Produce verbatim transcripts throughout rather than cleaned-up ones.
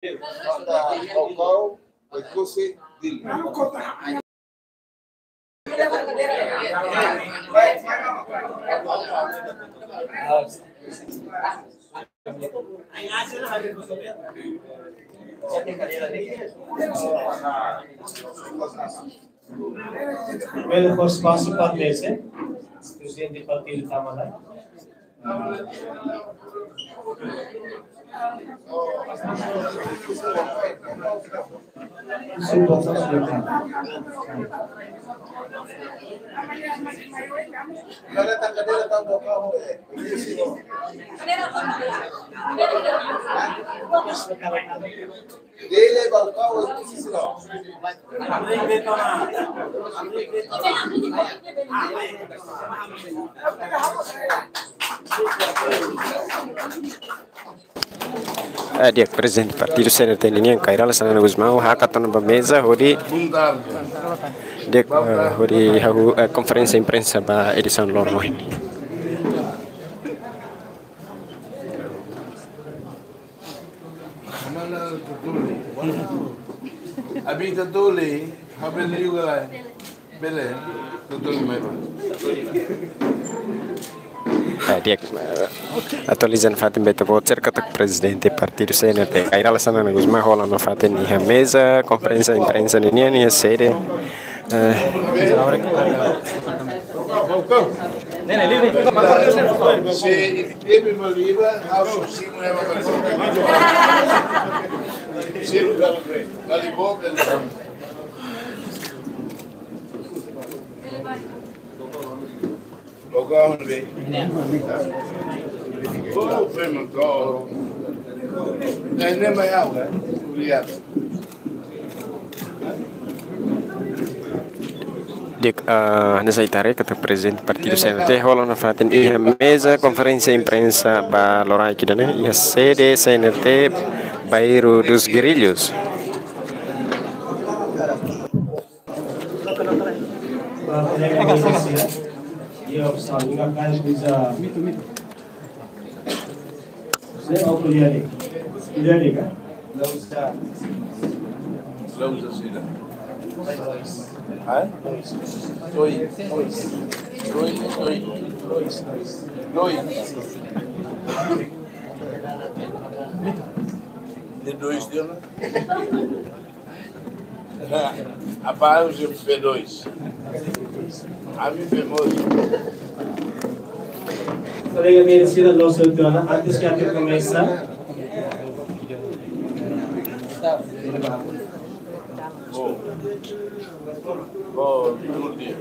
Baucau, Oekusi, Dili. Primeiru fó espasu para mesa, prezidente partidu tama lai. Eh, di'ak, prezidente partidu C N R T nian, Kay Rala Xanana Gusmão, hakat ona ba meza, hodi, di'ak, eh, hodi hahú, eh, konferénsia imprensa ba edisaun loron ohin. Abi ita tuli, habel liu lai. Bele, ita tuli mai ba. Eh, di'ak, eh, atualiza nafatin ba ita-boot sira katak prezidente partidu C N R T, Kay Rala Xanana Gusmão, hola nafatin iha meza, konferénsia imprensa ninian, iha sede. Eh, Di'ak, eh, hanesan ita haree katak prezidente partidu C N R T hola nafatin iha meza konferénsia imprensa ba loraik ida-ne'e, iha sede C N R T, Bairro dos Guerrilhos. Ba kolega Malaysia, ia opsaun, inga kali bisa. Saya mau kuliah nih. Kuliah nih, kan? Nggak usah. Nggak usah sudah. Hah? Doi. Doi, doi. Doi. Ini doi dia, kan? Apa harus P dois? Ami P dois. Kolega, meresido nosso turno. Antes que a gente comece. Bom. Bom, bom dia.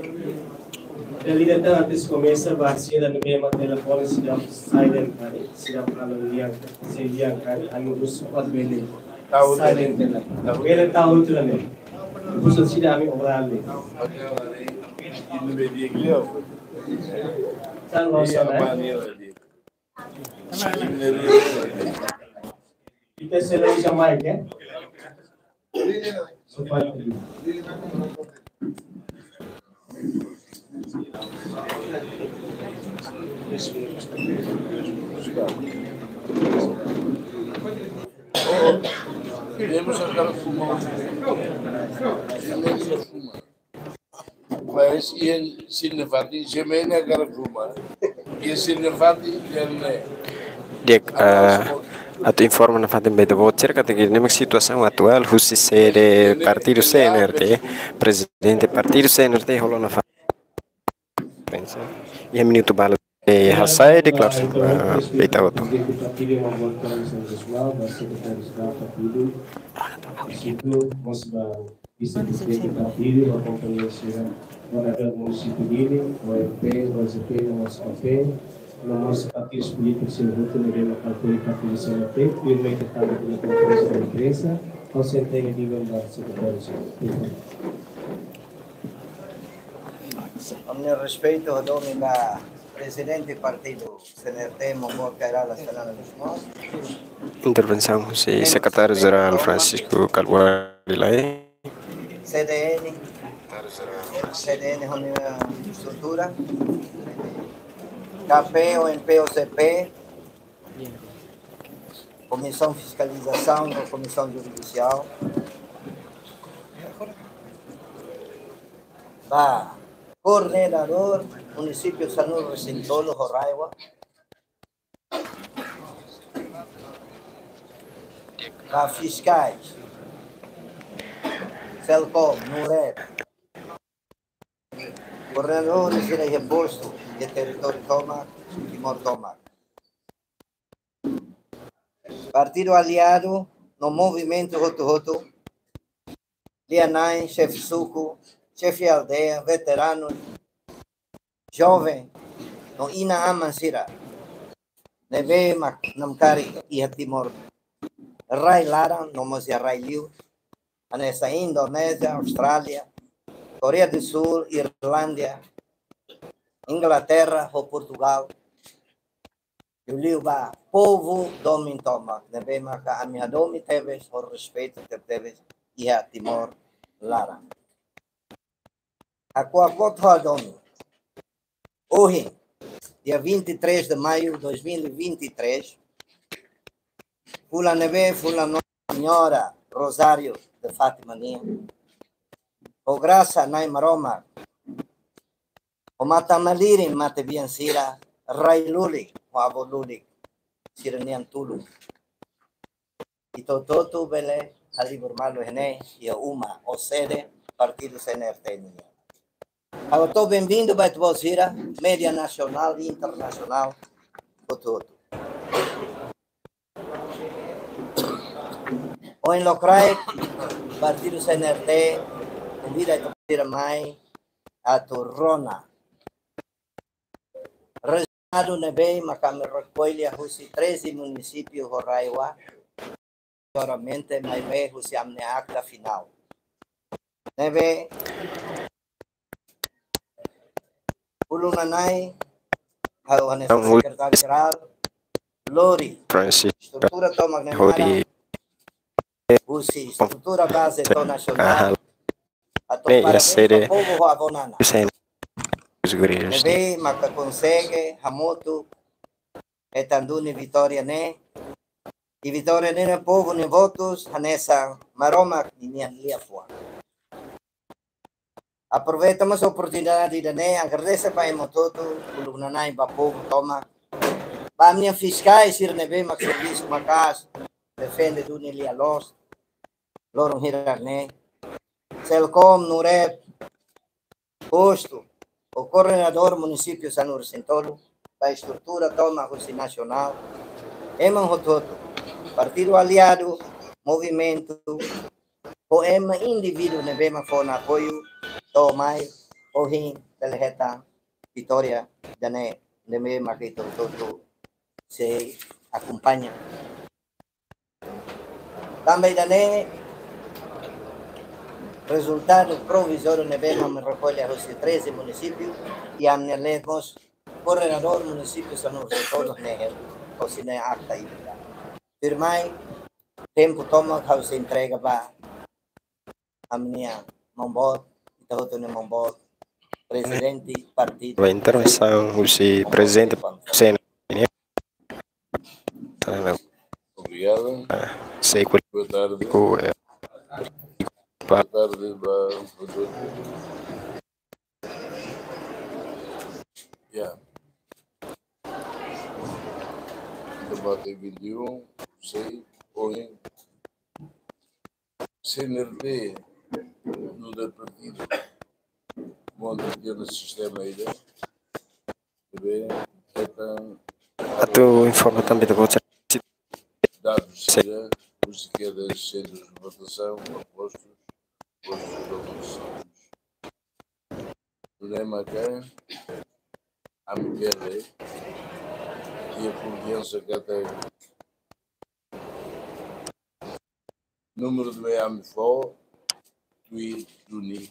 Realmente, antes komesa, ba sira ne'ebé mak telefone seidauk silent karik, seidauk halo lian, sei lian karik, ami husu katak bele silent karik. Bele tau tu la ne. Husu sira ami oral ne. Tan lo sana. Ita seidauk uza mic, eh? Temos agora fumar. Mas e em Sinefati, Gemene agora fuma. E em Sinefati, Gemene. Di'ak, eh, atu informa nafatin ba ita-boot sira katak ne'e mak situasaun atuál husi sede partidu C N R T, prezidente partidu C N R T hola nafatin. Pensa. Iha minutu balu, eh, hasai deklarasaun, eh, ba ita hotu. Partidu, mas ba vice-presidente partidu, akompaña sira, governadór munisípiu Dili, O M P, O Z P, no mós K P, no mós partidus polítikus sira hotu ne'ebé mak apoia partidu C N R T, firme ke tama iha konferénsia de imprensa, ha'u sei entrega lian ba sekretáriu jerál. Ami-nia respeitu ho domi ba prezidente partidu C N R T, Momboot Kay Rala Xanana Gusmão. Intervensaun husi sekretáriu jerál Francisco Caluari Lae. C D N, C D N ho nia estrutura, K P, O M P, O Z P, Komisaun Fiskalizasaun no Komisaun Juridisiál. Ba Koordenadór Munisípiu sanulu-resin-tolu ho RAEOA. Ba fiskais SELCOM, NUREB, koordenadór sira iha postu iha territóriu tomak, Timor tomak. Partidu aliadu no movimentu hotu-hotu, lia-na'in, xefe suku, xefe aldeia, veteranu, joven, no inan-aman sira ne'ebé mak namkari iha Timor rai laran no mós iha rai liur, hanesan Indonézia, Austrália, Koreia do Sul, Irlándia, Inglaterra ho Portugal. Liuliu ba povu domin tomak ne'ebé maka ami hadomi tebes ho respeitu tebetebes iha Timor laran. Hako'ak hotu hadomi. Ohin, dia vinte e três de maio de dois mil e vinte e três, fulan ne'ebé, fulan Nossa Senhora Rosário de Fátima nian, ho grasa Na'i Maromak, ho matan-malirin matebian sira, rai lulik ho avó lulik sira-nian tulun, ita hotu-hotu bele halibur malu iha ne'e, iha uma, ho sede partidu C N R T nian. Ha'u hato'o benvindu ba ita-boot sira, média nasionál i internasionál hotu-hotu. Ohin lokraik, partidu C N R T konvida ita-boot sira mai atu rona rezultadu ne'ebé maka ami rekolla husi treze munisípiu ho RAEOA, majoriamente maibé husi ami-nia akta finál. Ne'ebé uluknanain, ha'u hanesan Sekretáriu Jerál, lori Francisco estrutura tomak ne'e Hodi. Husi estrutura baze to'o nasionál, atu parabéns ba povu ho avó Nana ne'ebé maka konsege hamutuk hetan duni vitória ne'e. I vitória ne'e povu nia votus hanesan Maromak nian liafuan. Aproveita mós oportunidade ida-ne'e, agradese ba ema hotu, uluknanain ba povu tomak, ba ami-nia fiskais sira ne'ebé mak servisu maka'as, defende duni lia-loos loron hirak ne'e. SELCOM, NUREB, postu, ho koordenadór munisípiu sanulu-resin-tolu, ba estrutura tomak husi nasionál, ema hotu-hotu, partidu aliadu, movimentu, ho ema indivíduu ne'ebé mak fó ona apoiu, to'o mai ohin bele hetan vitória ida-ne'e, ne'ebé mak ita hotu-hotu sei akompaña. Tanba ida-ne'e rezultadu provizóriu ne'ebé mak ami rekolla husi treze munisípiu, i ami-nia lemos koordenadór munisípiu sanulu-resin-tolu ne'e, husi ne'e akta ida. Tuirmai, tempu tomak ha'u sei entrega ba ami-nia maun-boot, ita hotu nia maun-boot, prezidente partidu. Ba intervensaun husi prezidente C N R T nian. Obrigado. Ah, sei ku Boa tarde. Ku, eh, Boa tarde, ba, ba, ya. Debate vinte e um, sei, ohin, C N R T, no da partidu, monta dia no sistema ida, bem, hetan Atu informa tanba ita-boot sira, dadus sira, husi kada sentrus de votasaun, postus, postus de votasaun. Problema ke ami bele, dia konfiansa katak númeru de ami fó, tuir duni,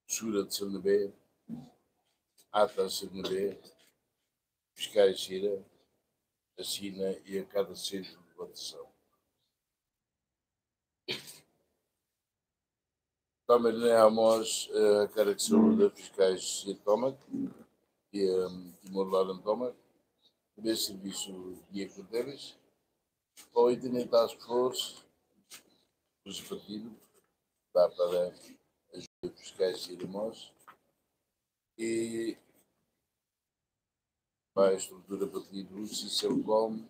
surat sira ne'ebé, ata sira ne'ebé, fiskais sira asina iha kada sentru de votasaun. Tanba ne'e ha'u mós, eh, hakarak saúda fiskais sira tomak, i, em, Timor laran tomak, ne'ebé servisu di'ak tebes, Oito na Task Force, os partidos, dá para ajuda fiscais e irmãos, e para a estrutura partido, o Cicelcom,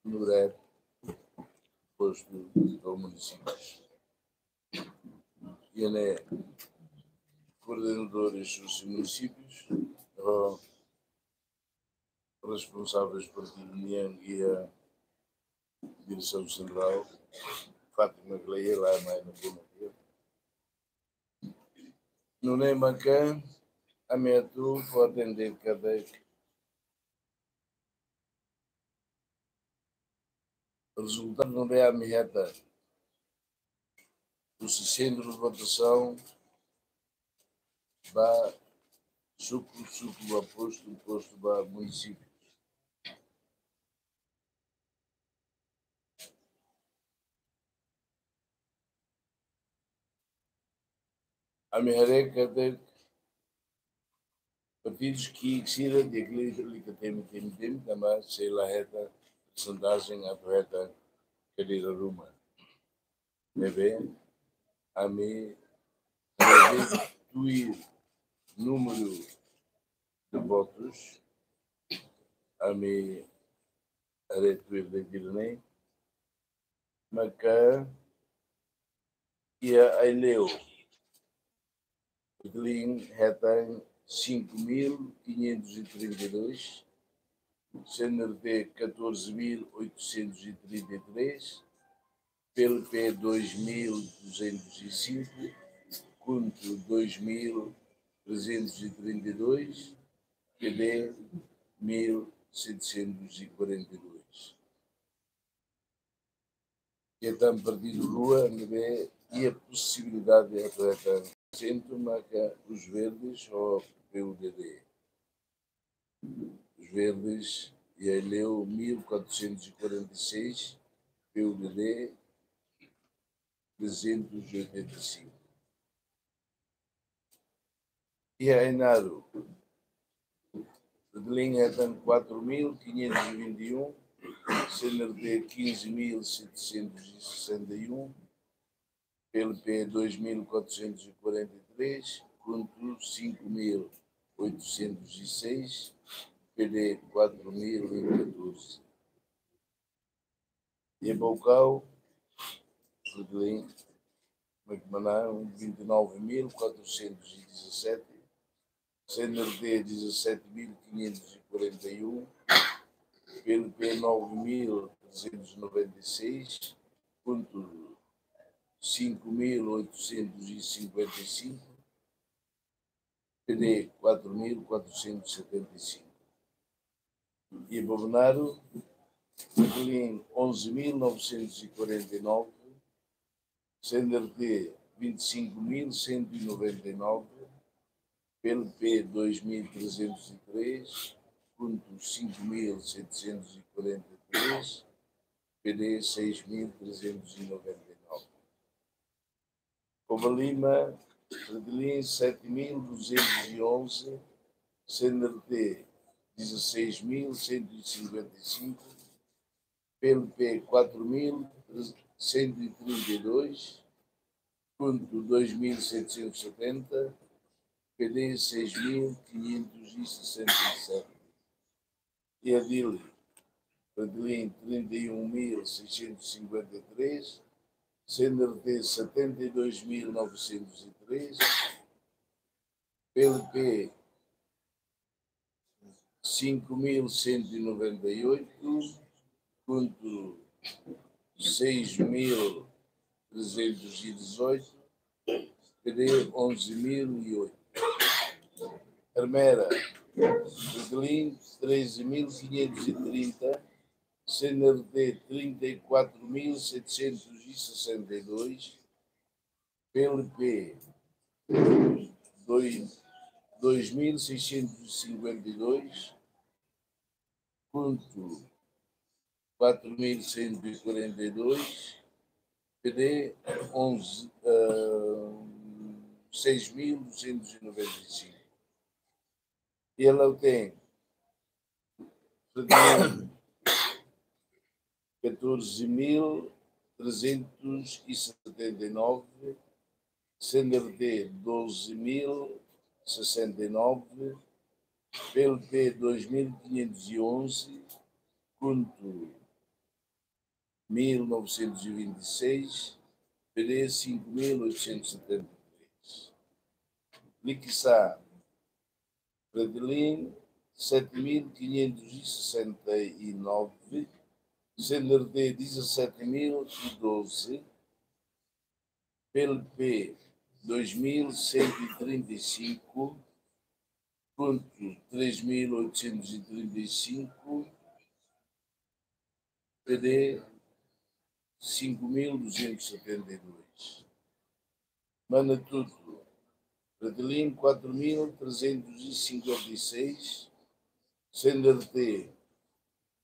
no rep, posto do município. E, né, coordenadores dos municípios, ou responsáveis por reunião e a direção central, Fátima Gleia, lá mais no Bono. No Nemacan, a minha tu, vou atender cada resultado no B A M Reta. O centro de votação ba suku, suku ba postu, postu ba munisípiu. Ami haree katak partidu ki'ik sira di'ak liu, liu ka temi, temi, temi, tanba sei la hetan persentajen atu hetan kadeira ruma. Ne'ebé, ami haree tuir númeru de votus, ami haree tuir de Guiné, maka iha Aileu, Fretilin hetan cinco mil quinhentos e trinta e dois, C N R T catorze mil oitocentos e trinta e três, P L P dois mil duzentos e cinco, KHUNTO dois mil trezentos e trinta e dois, P D mil setecentos e quarenta e dois. Iha tan partidu rua ne'ebé iha posibilidade de hetan assentu, maka Os Verdes ou P U D D. Os Verdes iha Aileu mil quatrocentos e quarenta e seis, P U D D trezentos e oitenta e cinco. Iha Ainaro, Fretilin hetan quatro mil quinhentos e vinte e um, C N R T quinze mil setecentos e sessenta e um, P L P dois mil quatrocentos e quarenta e três, KHUNTO cinco mil oitocentos e seis, P D quatro mil e catorze. Iha Baucau, Fretilin, Maquimanan, vinte e nove mil quatrocentos e dezassete, C N R T dezassete mil quinhentos e quarenta e um, P L P nove mil trezentos e noventa e seis, KHUNTO cinco mil oitocentos e cinquenta e cinco, P D quatro mil quatrocentos e setenta e cinco. Iha Bobonaro, Fretilin onze mil novecentos e quarenta e nove, C N R T vinte e cinco mil cento e noventa e nove, P L P dois mil trezentos e três, KHUNTO cinco mil setecentos e quarenta e três, P D seis mil trezentos e noventa e nove. Covalima, Fretilin sete mil duzentos e onze, C N R T dezasseis mil cento e cinquenta e cinco, P L P quatro mil cento e trinta e dois, KHUNTO dois mil setecentos e setenta, P D seis mil quinhentos e sessenta e sete. Iha Dili, Fretilin trinta e um mil seiscentos e cinquenta e três, C N R T setenta e dois mil novecentos e três, P L P cinco mil cento e noventa e oito, KHUNTO seis mil trezentos e dezoito, P D onze mil e oito. Ermera, Fretilin treze mil quinhentos e trinta, C N R T trinta e quatro mil setecentos e sessenta e dois, P L P dois, dois mil seiscentos e cinquenta e dois, KHUNTO quatro mil cento e quarenta e dois, P D onze, ah, seis mil duzentos e noventa e cinco. E ela tem, Fretilin catorze mil trezentos e setenta e nove, C N R T doze mil sessenta e nove, P L P dois mil quinhentos e onze, KHUNTO mil novecentos e vinte e seis, P D cinco mil oitocentos e setenta e três. Liquiçá, Fretilin sete mil quinhentos e sessenta e nove, C N R T dezassete mil e doze, P L P dois mil cento e trinta e cinco, KHUNTO três mil oitocentos e trinta e cinco, P D cinco mil duzentos e setenta e dois. Manatuto, Fretilin quatro mil trezentos e cinquenta e seis, C N R T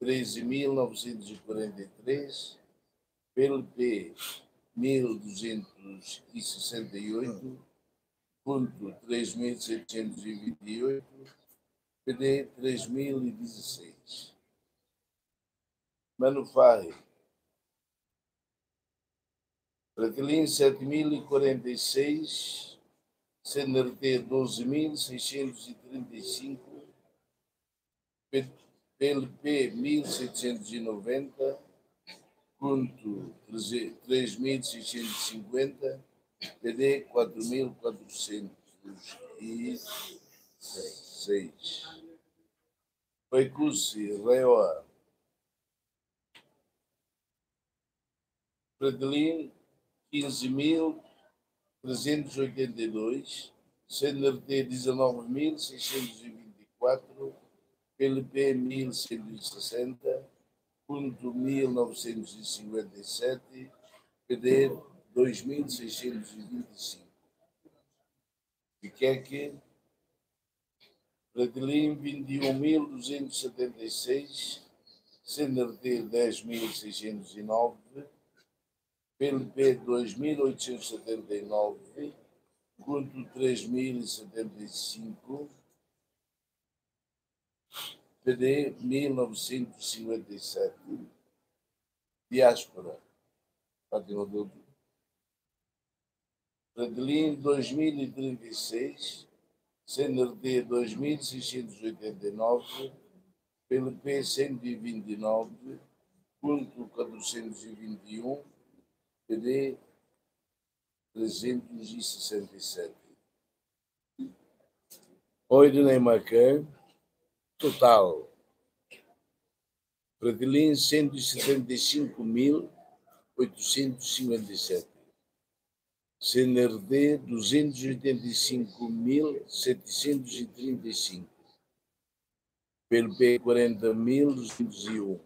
treze mil novecentos e quarenta e três, P L P mil duzentos e sessenta e oito, KHUNTO três mil setecentos e vinte e oito, P D três mil e dezasseis. Manufahi, Fretilin sete mil e quarenta e seis, C N R T doze mil seiscentos e trinta e cinco, P-, P L P mil setecentos e noventa, KHUNTO treze-, três mil seiscentos e cinquenta, P D quatro mil quatrocentos e seis. Oekusi, RAEOA, Fretilin quinze mil trezentos e oitenta e dois, C N R T dezanove mil seiscentos e vinte e quatro, P L P mil cento e sessenta, KHUNTO mil novecentos e cinquenta e sete, P D dois mil seiscentos e vinte e cinco. Viqueque, Fretilin vinte e um mil duzentos e setenta e seis, C N R T dez mil seiscentos e nove, P L P dois mil oitocentos e setenta e nove, KHUNTO três mil e setenta e cinco, P D mil novecentos e cinquenta e sete. Diáspora, Fátima Dutra, Fretilin dois mil e trinta e seis, C N R T dois mil seiscentos e oitenta e nove, P L P cento e vinte e nove, KHUNTO quatrocentos e vinte e um, P D trezentos e sessenta e sete. Ohin ne'e mak totál. Fretilin cento e setenta e cinco mil oitocentos e cinquenta e sete, C N R T duzentos e oitenta e cinco mil setecentos e trinta e cinco, P L P quarenta mil duzentos e um,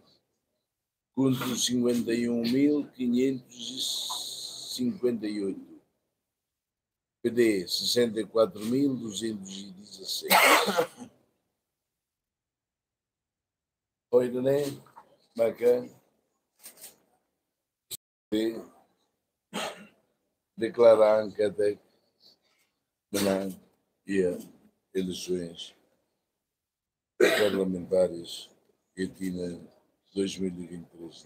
KHUNTO cinquenta e um mil quinhentos e cinquenta e oito, P D sessenta e quatro mil duzentos e dezasseis. Ohin ne'e mak deklara katak menang iha eleisoens parlamentares iha tinan dois mil e vinte e três.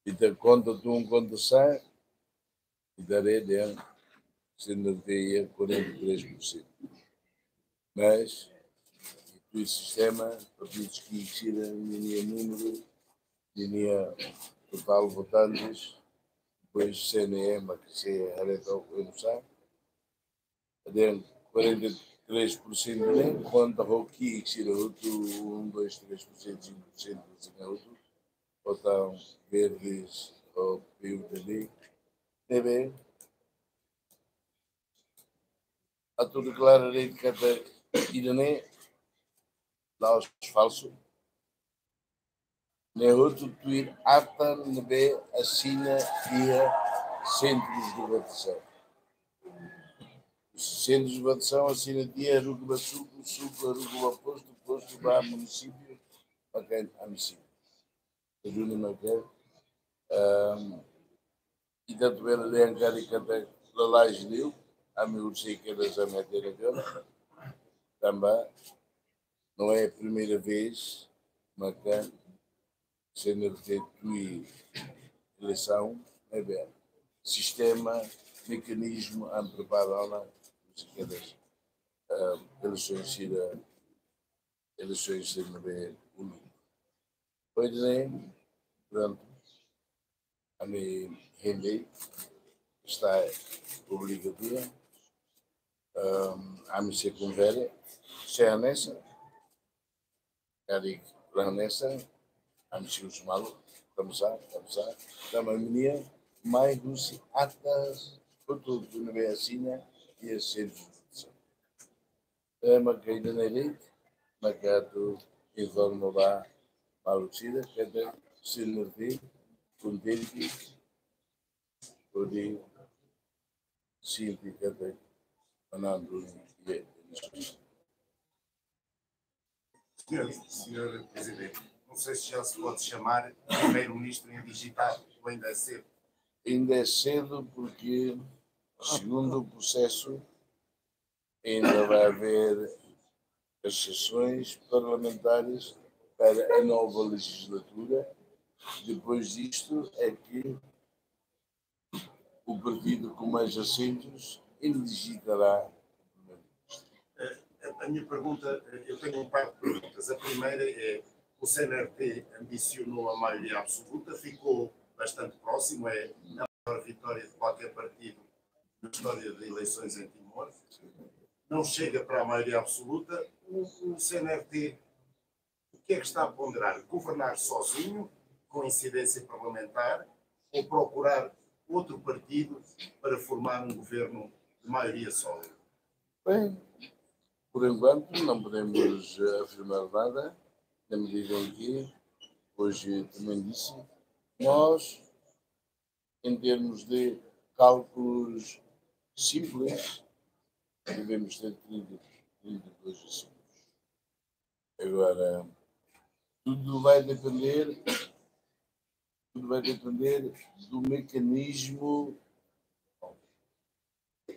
Ita konta tun, konta sa'e, ita haree dehan C N R T iha quarenta e três por cento. Mas, tuir sistema, partidu ki'ik sira, ninia númeru, ninia totál votantes, depois C N E, mak sei haree to'ok oinsá. Dehan quarenta e três por cento ne'e konta ho ki'ik sira hotu, um, dois, três por cento, cinco por cento, sira hotu vota Verdes ou P U T B. Ne'ebé atu deklara de'it katak ida-ne'e la'ós falsu. Ne'e hotu tuir ata ne'ebé asina iha sentrus de votasaun. Sentrus de votasaun asina tiha, haruka ba suku, suku haruka ba postu, postu ba munisípiu, maka ami simu. Duni maka, ehm, ita atu bele dehan karik katak lalais liu, ami husi kedas ami hatene ona, tanba não é a primeira vez, maka C N R T tuir eleisaun, ne'ebé sistema, mekanizmu ami prepara ona, husi kedas, ah, eleisaun sira, eleisaun sira ne'ebé uluk. Pois bem, pronto. Ami hende está obrigatória. Ahm, ami sei konvida, sei hanesan, karik la hanesan, ami sei husu malu, tanbasá, tanbasá, tanba ami-nia mai husi atas, hotu-hotu ne'ebé asina, iha sentru. Eh, maka ida-ne'e de'it, maka atu informa ba maluk sira, katak C N R T kontente, hodi sente katak manán duni iha eleisaun. Senhor, senhor Presidente, não sei se já se pode chamar primeiro-ministro em digital, ou ainda é cedo? Ainda é cedo porque, segundo o processo, ainda vai haver as sessões parlamentares para a nova legislatura. Depois disto é que o partido com mais assentos elegerá o primeiro-ministro. Eh, a, a minha pergunta, eh, eu tenho um par de perguntas. A primeira é, o C N R T ambicionou a maioria absoluta, ficou bastante próximo, é a maior vitória de qualquer partido na história de eleições em Timor. Não chega para a maioria absoluta. O, o C N R T, o que é que está a ponderar? Governar sozinho, com incidência parlamentar, ou procurar outro partido para formar um governo de maioria sólida? Bem, por enquanto não podemos, eh, afirmar nada, na medida em que, hoje também disse, nós, em termos de cálculos simples, devemos ter trinta, trinta e dois assentos. Agora, tudo vai depender, tudo vai depender do mecanismo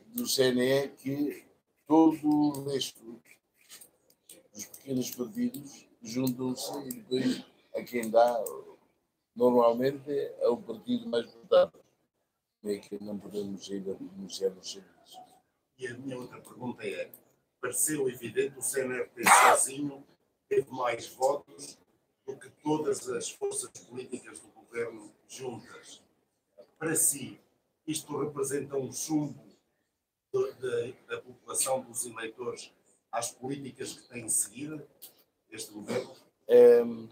do C N E, que todo o resto dos pequenos partidos juntam-se e depois a quem dá, normalmente é o partido mais votado. É que não podemos ainda pronunciar-nos sobre isso. E a minha outra pergunta é, pareceu evidente, o C N R T sozinho teve mais votos do que todas as forças políticas do governo juntas. Para si, isto representa um chumbo do, da, da população, dos eleitores, às políticas que tem seguido este governo? Ehm,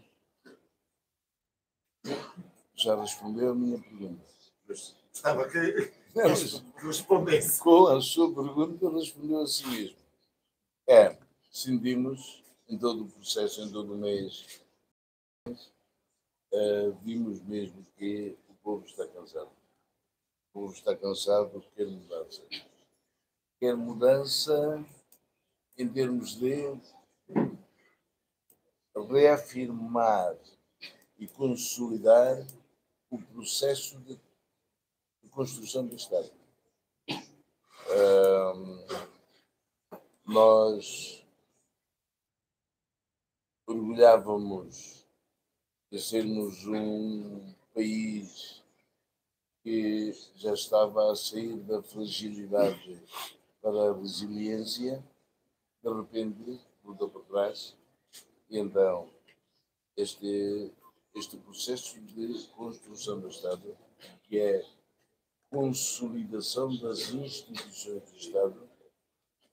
já respondeu a minha pergunta. Mas estava a querer que respondesse. Com a sua pergunta, respondeu a si mesmo. É, sentimos em todo o processo, em todo o mês, eh, vimos mesmo que o povo está cansado. O povo está cansado, quer mudança. Quer mudança em termos de reafirmar e consolidar o processo de, de construção do Estado. Ahm, nós orgulhávamos de sermos um país que já estava a sair da fragilidade para a resiliência, de repente voltou para trás. E então, este, este processo de construção do Estado, que é consolidação das instituições do Estado,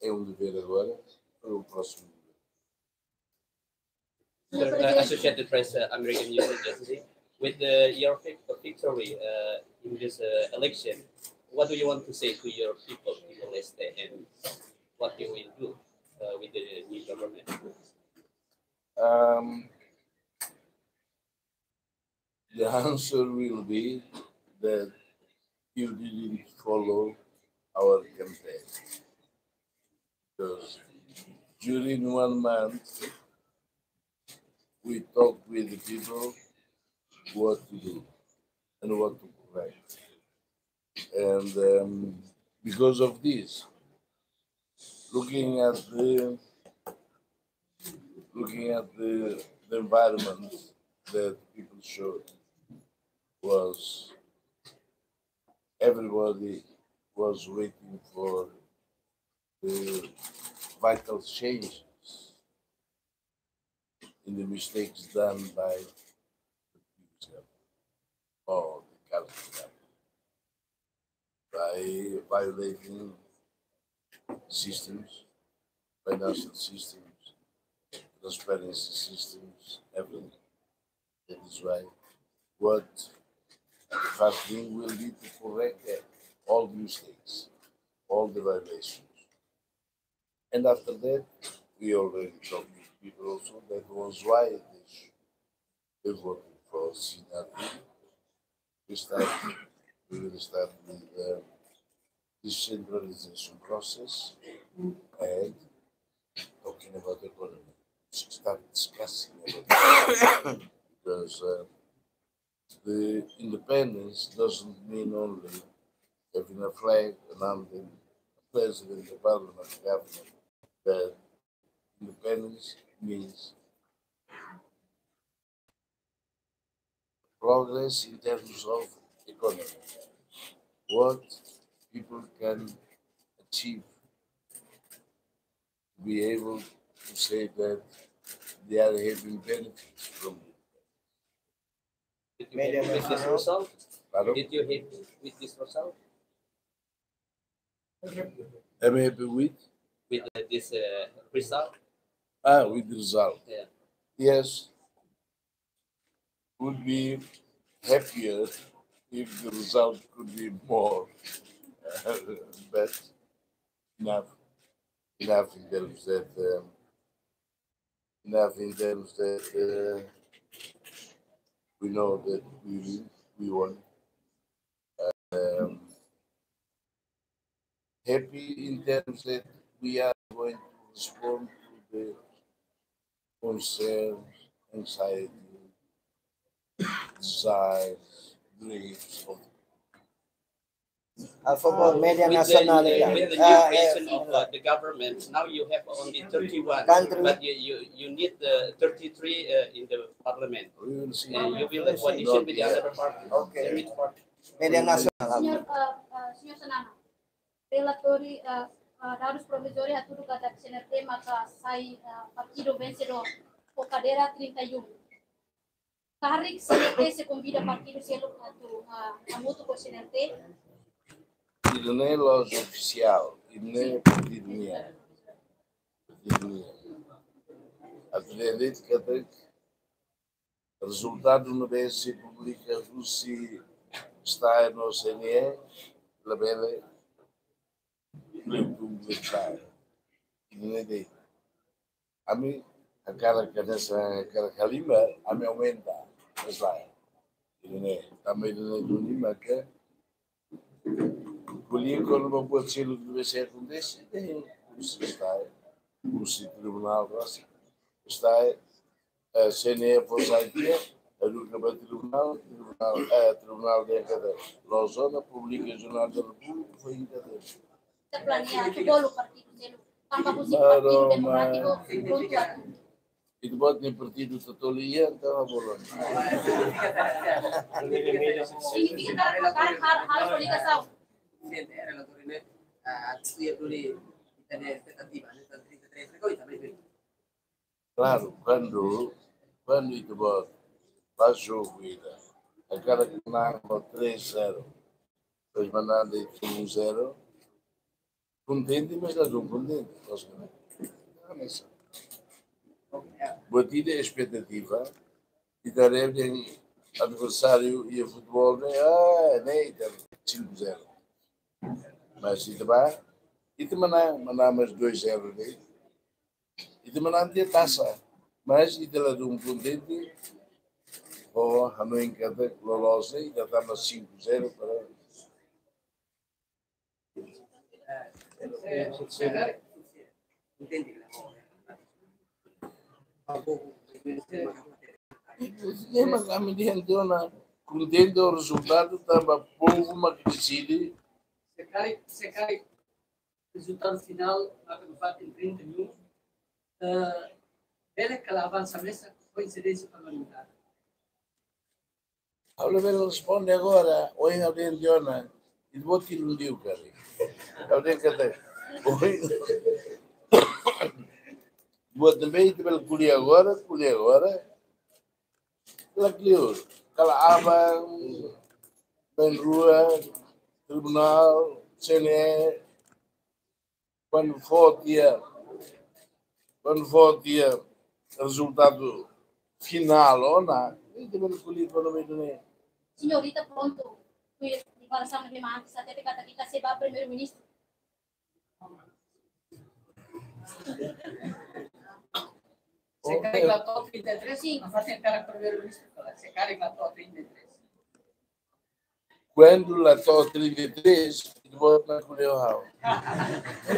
é um dever agora para o próximo governo. Sir, uh, Associated Press, uh, American News Agency, with the, your vic-, victory, uh, in this, uh, election, what do you want to say to your people, Timor-Leste, and what you will do, uh, with the new government? Um, the answer will be that you didn't follow our campaign. Because during one month, we talk with the people what to do and what to correct. And, um, because of this, Looking at the looking at the, the environment that people showed was everybody was waiting for the vital changes in the mistakes done by the previous government or the current government by violating systems, financial systems, transparency systems, everything. That is why what FASTIM will be to correct that, all the mistakes, all the violations. And after that, we already talked with people also. That was why they, sh- they voted for Sinapi. We start, we will start with the decentralization process and talking about economy. Start discussing about economy. Because uh, the independence doesn't mean only having a flag, an anthem, a president, a parliament, a government. But independence means progress in terms of economy. What people can achieve to be able to say that they are having benefits from it. Did you happy with this result? Pardon? Did you happy with this result? Am I happy with? With uh, this uh, result? Ah, with the result. Yeah. Yes. Would be happier if the result could be more. But enough, enough in terms that um, enough in terms that uh, we know that we win, we won. Um, happy in terms that we are going to respond to the concerns, anxiety, desires, dreams of the Por favor, média With the, nasionál. with the new creation of uh, the government, now you have only thirty-one, Country. But you, you, you need the thirty-three uh, in the parliament. We will see. And you will have coalition with the other party. Okay. With party. Média nasionál. Señor, uh, uh, señor Xanana, relatóriu uh, uh, dadus provizóriu hatudu katak C N R T maka sai uh, partidu vensedór ho kadeira trinta e um. Karik C N R T sei konvida partidu seluk atu uh, hamutuk ho C N R T. Ida-ne'e la'ós ofisiál, ida-ne'e partidu nian. Partidu nian. Atu dehan de'it katak rezultadu ne'ebé sei publika husi STAE no C N E, labele publika. Ida-ne'e de'it. Ami hakarak hanesan hakarak halimar, ami aumenta STAE. Ida-ne'e, tanba ida-ne'e duni maka ko'alia kona-ba buat seluk ne'ebé sei akontese, dehan husi STAE, husi tribunál rasik, STAE, eh, C N E fó sai tiha, haruka ba tribunál, tribunál, eh, tribunál dehan katak la'ós ona, publika Jornál da Repúblika, foin katak. Ita planeia atu bolu partidu seluk, tanba husi Partidu Demokrátiku prontu atu. Ita-boot nia partidu totoli iha, entaun bolu. Signifika katak hal hal hal koligasaun. Presidente, relatóriu ne'e, ah, atu iha duni, ita iha espetativa, ne'e, trinta e três, ne'e, ita bem. Klaru, kuandu, kuandu ita-boot ba jogu ida, hakarak manán ho três zero, depois manán de'it um zero, kontente, mas ladún kontente, lójikamente. Buat ida espetativa, ita haree dehan adversáriu iha futeból ne'e, ah, ne'e, ita cinco zero. Mas ita ba, ita manán, manán mais dois zero de'it. Ita manán tiha taxa, mas ita ladún kontente, ho hanoin katak loloos ne'e, ita tama cinco zero para Ema kami dehan tiha ona, kontente ho rezultadu, tanba povu mak deside. Se karik, se karik, rezultadu finál, maka no fatin trinta e um, eh, bele ka la avansa mesa, koinsidénsia parlamentár. Ha'u labele responde agora, ohin ha'u dehan tiha ona, ita-boot iludiu karik. Ha'u dehan katak, ohin, buat ne'ebé ita bele ko'alia agora, ko'alia agora, la kleur, kala aban, bá rua, tribunál, C N E, kuandu fó tiha, kuandu fó tiha rezultadu finál ona, ita bele ko'alia kona-ba ida-ne'e. Señór, ita prontu, tuir deklarasaun ne'ebé mak antes hatete katak ita sei ba Primeiru-Ministru. Se karik la to'o trinta e três, sin, no fase karik Primeiru-Ministru, se karik la to'o trinta e três. Kuandu la to'o trinta e três, ita-boot mak ko'alia ho ha'u.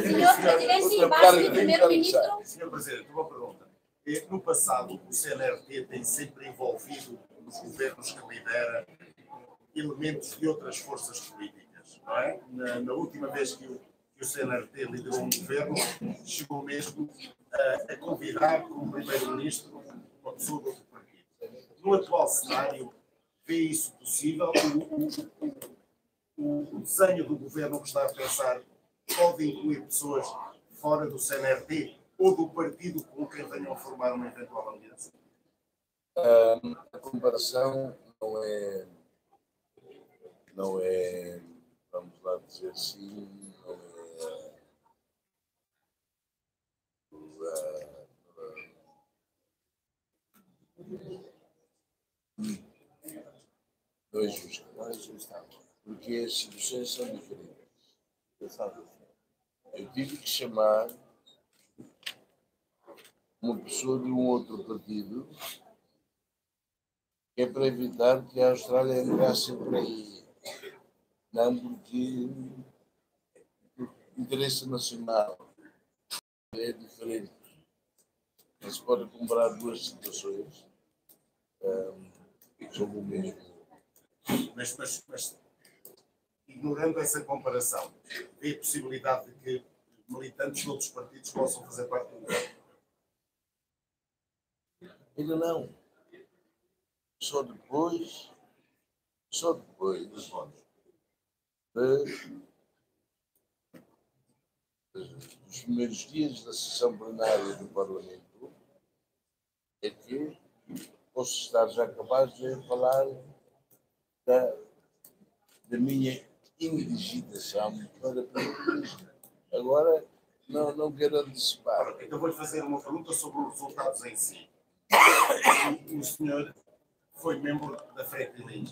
Señór Prezidente, ita ba karik Primeiru-Ministru. Señór Prezidente, uma pergunta. Eh, no passado, o C N R T tem sempre envolvido nos governos que lidera elementos de outras forças políticas, não é? Na, na última vez que o, que o C N R T liderou um governo, chegou mesmo a, a convidar como primeiro-ministro uma pessoa de outro partido. No atual cenário, vê isso possível? O, o, o, o desenho do governo que está a pensar pode incluir pessoas fora do C N R T ou do partido com quem venham a formar uma eventual aliança? Ah, a comparação não é, não é, vamos lá dizer assim, não é, ah, não é justa. Não é justa. Porque as situações são diferentes. Eu tive que chamar uma pessoa de um outro partido, que é para evitar que a Austrália entrasse por aí. Não, porque o interesse nacional é diferente. Não se pode comparar duas situações, ehm, sobre o mesmo. Mas, mas, mas, ignorando essa comparação, vê a possibilidade de que militantes de outros partidos possam fazer parte do governo? Ainda não. Só depois, só depois de, dos primeiros dias da sessão plenária do Parlamento é que posso estar já capaz de falar da, da minha indignação para Primeiro-Ministro. Agora, não, não quero antecipar. Ora, então vou-lhe fazer uma pergunta sobre os resultados em si. O, o senhor foi membro da Fretilin.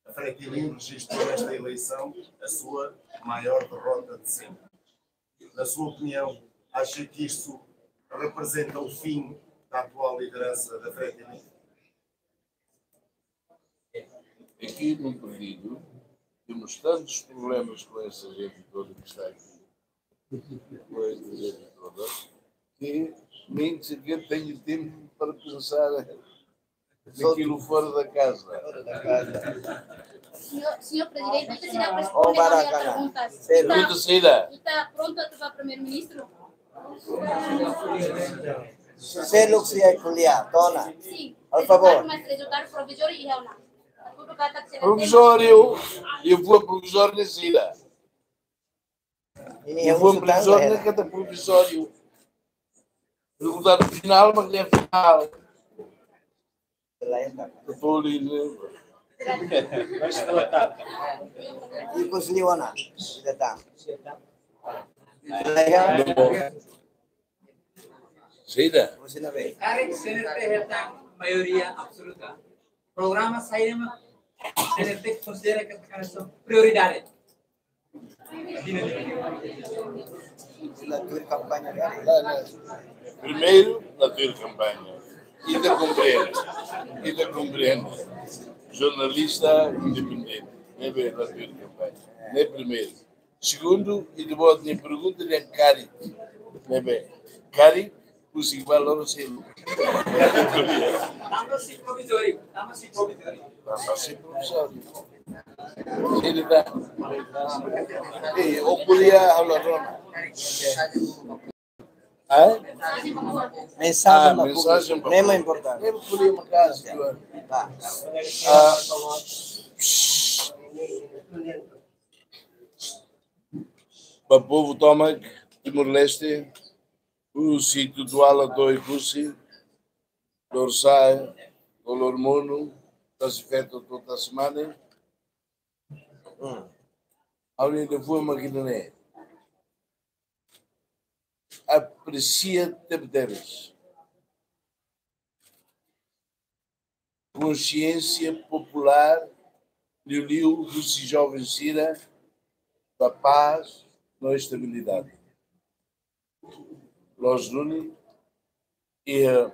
A Fretilin registrou nesta eleição a sua maior derrota de sempre. Na sua opinião, acha que isto representa o fim da atual liderança da Fretilin? Aqui no partido temos tantos problemas com essa gente toda que está aqui, com essa gente toda, que nem sequer tenho tempo para pensar naquilo fora da casa. Señór, señór Prezidente, ita seidauk responde ba nia pergunta. Pergunta saida? Ita prontu atu ba Primeiru-Ministru? Seluk sei ko'alia, to'o ona. Sin. Por favor. Mas rezultadu provizóriu iha ona. Tudu katak sei. Provizóriu, i fó provizóriu ne'e saida? Ne'e fó provizóriu, ne'e katak provizóriu. Rezultadu finál, mas ne'e finál. Betul ini. Ikus liwana, datang. Saida? Karik C N R T hetan maioria absoluta, programa saida mak C N R T konsidera katak prioridade? Primeiru, la tuir kampaña. Ita komprende. Ita komprende. Jornalista independente. Ne'ebé la tuir kampaña. Ne'e primeiru. Segundu, ita-boot nia pergunta dehan karik. Ne'ebé karik, husik ba loron seluk. Tanba sei provizóriu, tanba sei provizóriu. Tanba sei provizóriu. Ele tá. Ei, o Curia, a Lorona. Ah, é? Mensajen, ah, ba mensajen públiku, ba mema povu. Importante. Mema povu, maka, ah, ba povu tomak Timor-Leste, husi Tutuala to'o Oekusi, Lorosa'e, Loromonu, Tasi Feto to'o Tasi Mane. Hmm. Ha'u-nia liafuan mak ida-ne'e. Apresia tebetebes konxiénsia populár, liuliu husi joven sira, ba pás no estabilidade. Loos duni, iha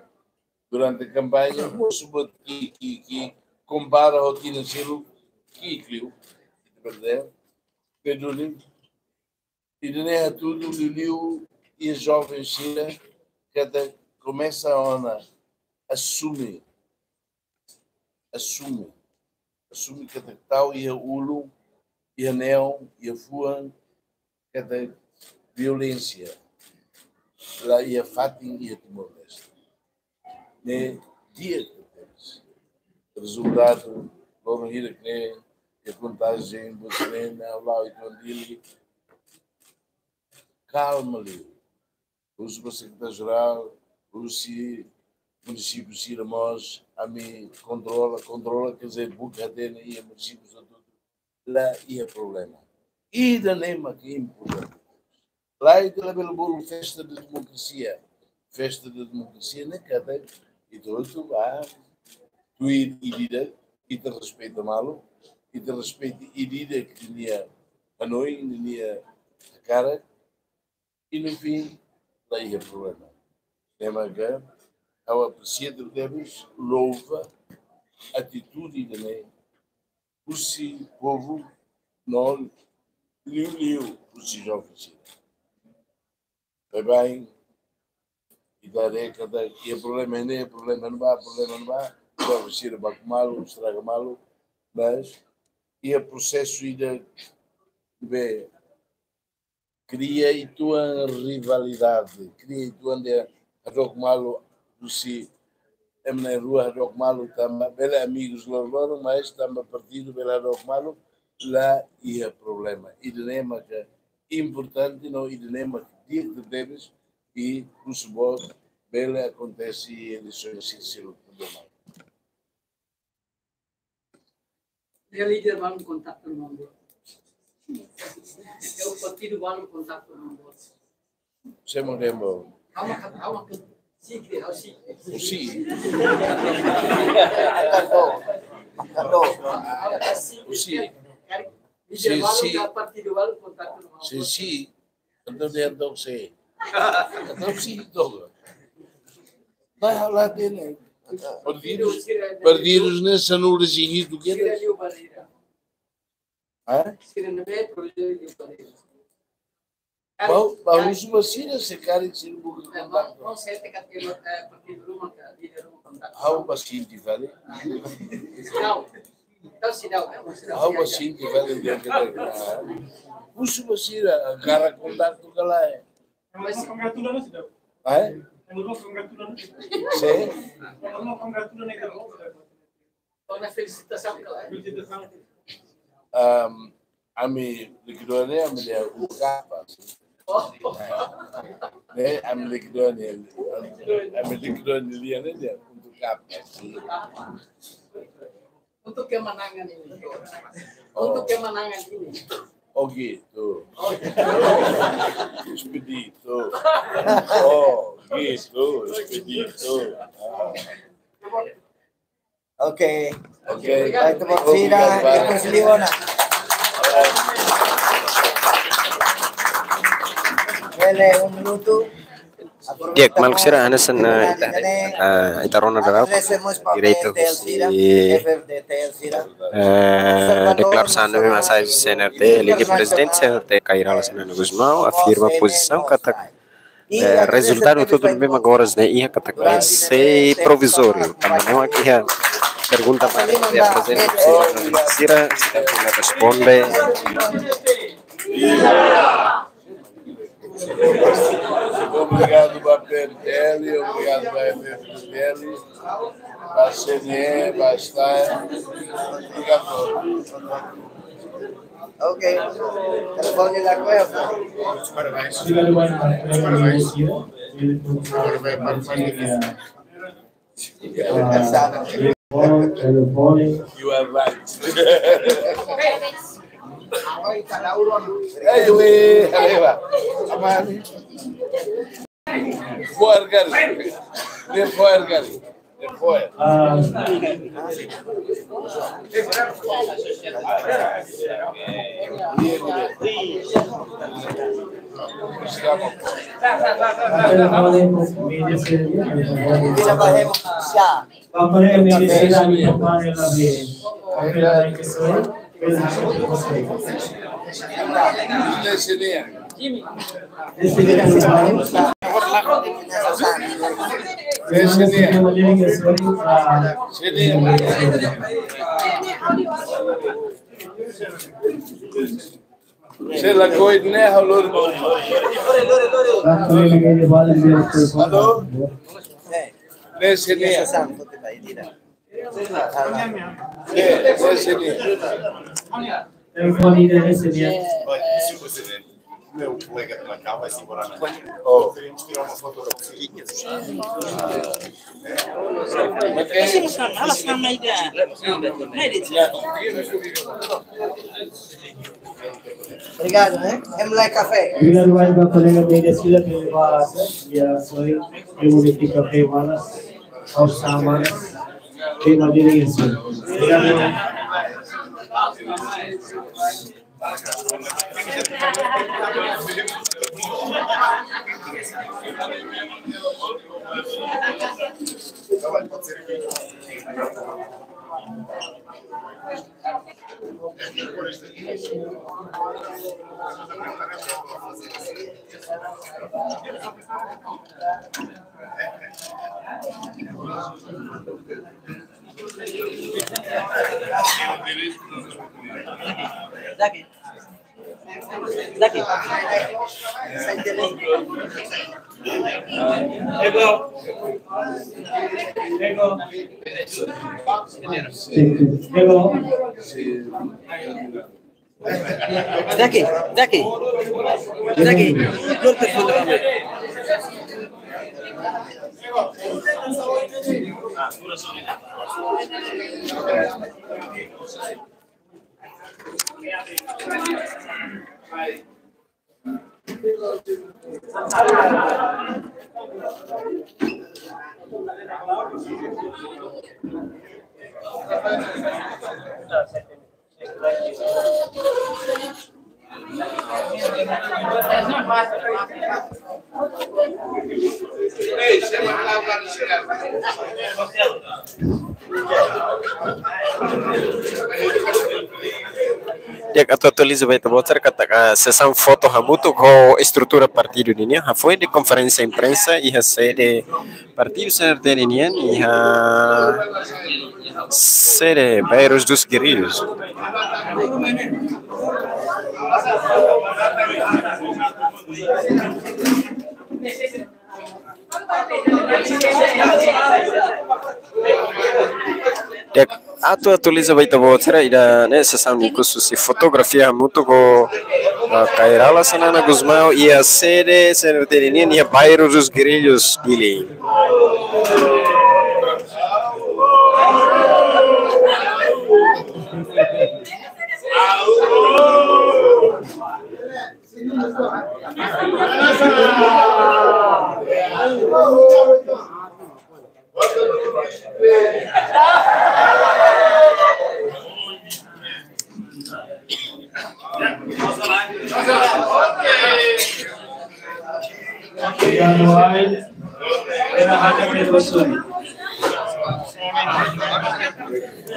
durante kampaña, mosu buat ki'ik, ki'ik, ki'ik, kompara ho tinan seluk, ki'ik liu, ita berdaya, maibé duni, ida-ne'e hatudu liuliu iha joven sira, katak komesa ona asume, asume, asume katak tau iha ulun, iha neon, iha fuan, katak violénsia la iha fatin iha Timor-Leste. Ne'e di'ak tebes. Rezultadu, loron hirak ne'e, iha kontajen, buat ne'e, na lau itu andili. Kalma liu. Husu ba sekretáriu-jerál, husi munisípiu sira mós, ami kontrola, kontrola, quer dizer, buka hatene iha munisípiu sira hotu, la iha problema. Ida-ne'e mak importante. Lae, ita labele bolu festa da demokrasia. Festa da demokrasia ne'e katak ita hotu ba tuir ida-idak, ita respeita malu, ita respeita ida-idak nia hanoin, nia hakarak, i no fim, la iha problema. Ne'e maka ha'u apresia tebes, louva atitude ida-ne'e husi povu, no liuliu husi joven sira. Baibain, ita haree katak iha problema ne'e, problema ne'ebá, problema ne'ebá, joven sira baku malu, estraga malu, mas iha prosesu ida ne'ebé kria uitoan rivalidade, kria uitoan dehan hadook malu husi ema na'in-rua, hadook malu tanba bele amigus loroloron, mas tanba partidu bele hadook malu, la iha problema. Ida-ne'e maka importante no ida-ne'e maka di'ak tebes, i husu boot bele akontese eleisoens sira seluk. Iha líder balu kontaktu maun boot. Iha partidu balu kontaktu maun boot. Sé mak dehan ba? Ha'u mak, ha'u mak. Sé, ha'u sé. Ó sé. Ó sé. Líder balu, sé, ka partidu balu kontaktu maun boot. Sé, sé. Entaun dehan tok sé. Entaun sé tok. Ita la hatene. Partidu, partidu ne'e sanulu-resin-hitu kedas. Hah? Ba, ba husu ba sira se karik sira buka kontaktu. Ha'u ba sente fali. Ha'u ba sente fali dehan katak, ah, husu ba sira, hakarak kontaktu ka lae. Hah? Sé? Am, ami likidua ne'e, ami dehan untu kapa. Ne'e, ami likidua ne'e, ami likidua ne'e, dehan ne'e, dehan untu kapa. Untuk kemenangan ini. Oh. Untuk kemenangan ini. Oh gitu. Oh. Expedito. Oh gitu, expedito. Ah. Oke. Oke. Baik, tepuk tangan. Obrigadu, Pak. Terus Liona. Bele, um minutu. Di'ak, maluk sira, hanesan, eh, ita, eh, ita rona daudaun direitu husi, eh, deklarasaun ne'ebé mai sai husi C N R T, liuliu Prezidente C N R T, Kay Rala Xanana Gusmão, afirma pozisaun katak, eh, rezultadu hotu-hotu ne'ebé mak oras ne'e iha katak ne'e sei provizóriu, tanba ne'e mak iha pergunta ba prezente sira, sira tenke responde. Obrigadu ba P N T L, obrigadu ba F F T L, ba C N E, ba STAE. Obrigadu. Ok. Telefone la cuenta. Muitos parabéns. Obrigadu ba prezente sira. Parabéns, parabéns. Ah, telefone, telefone. You are right. Anyway, arriba. Aman. Foer kali. De foer kali. De foer. Ah. Telefone, media sira. Papare medisina ni papare la vi. Papare la vi. Se la koit ne halor. Alô? Ne sini. Ne, ne sini. Telefone ida ne sini. Oi, desculpa, senhor. Meu colega de Macau vai se embora amanhã. Oh. Gostaríamos de tirar uma fotografia. Obrigadu, eh? Em la café. Obrigadu ba kolega media sira, pela barata, ya soy, eu vou ter café, manas, ao samanas, tem uma delícia. Obrigadu. Daqui. Daqui. Pegou. Pegou. Pegou. Daqui, daqui. Daqui. Pronto, pronto. Di'ak, atu atualiza ba ita-boot sira katak, ah, sesaun foto hamutuk ho estrutura partidu ninian, hafoin de'it konferénsia imprensa iha sede partidu C N R T nian, iha sede Bairros dos Guerrillos. Di'ak, atu atualiza ba ita-boot sira ida-ne'e sesaun ikus husi fotografia hamutuk ho, ah, Kay Rala Xanana Gusmão iha sede C N R T nian iha Bairros dos Guerrillos, Dili.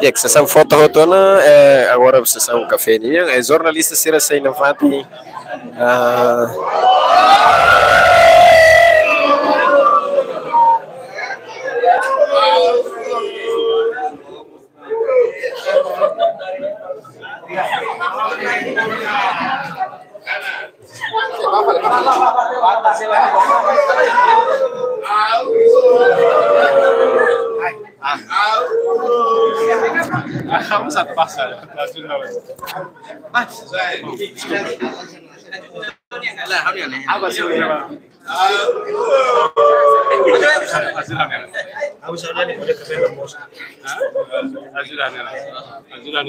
Di'ak, sesaun foto hotu ona, eh, agora sesaun kafé nian, eh, jornalista sira sei nafatin, ah, Vamos a pasar. Ajuda. Apa sih? Ajuda. Ajuda. Ajuda.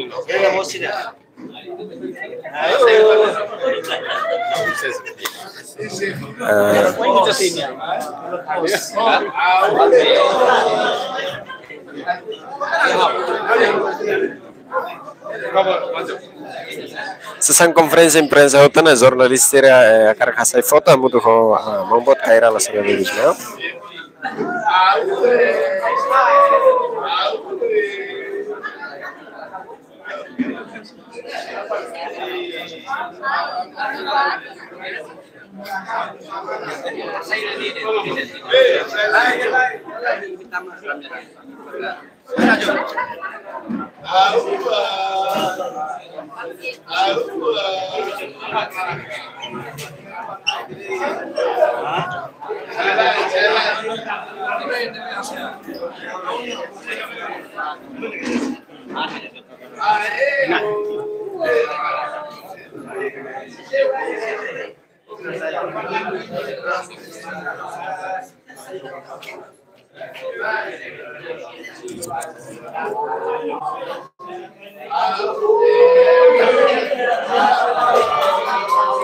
Eh, sesaun konferénsia imprensa hotu ona, jornalista sira, eh, hakarak hasai foto hamutuk ho, ah, maun boot Kay Rala Xanana Gusmão.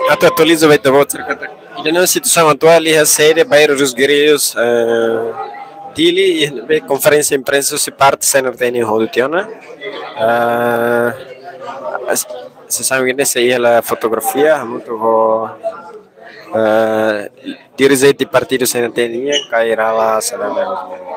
Atu atualiza ba ita-boot sira katak ida-ne'e situasaun atuál iha sede Bairro dos Guerreiros, eh, Dili, iha ne'ebé konferénsia imprensa husi parte C N R T nian hotu tiha ona. Eh, as-, sesaun ida-ne'e sei iha hela fotografia hamutuk ho, eh, dirije partidu C N R T nian, Kay Rala Xanana Gusmão.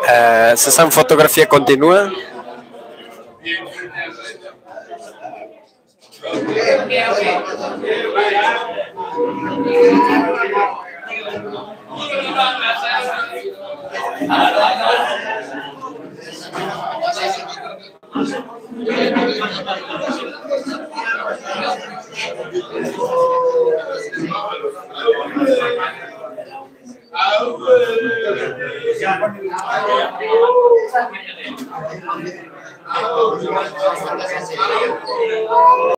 Eh, sesaun fotografia kontinua.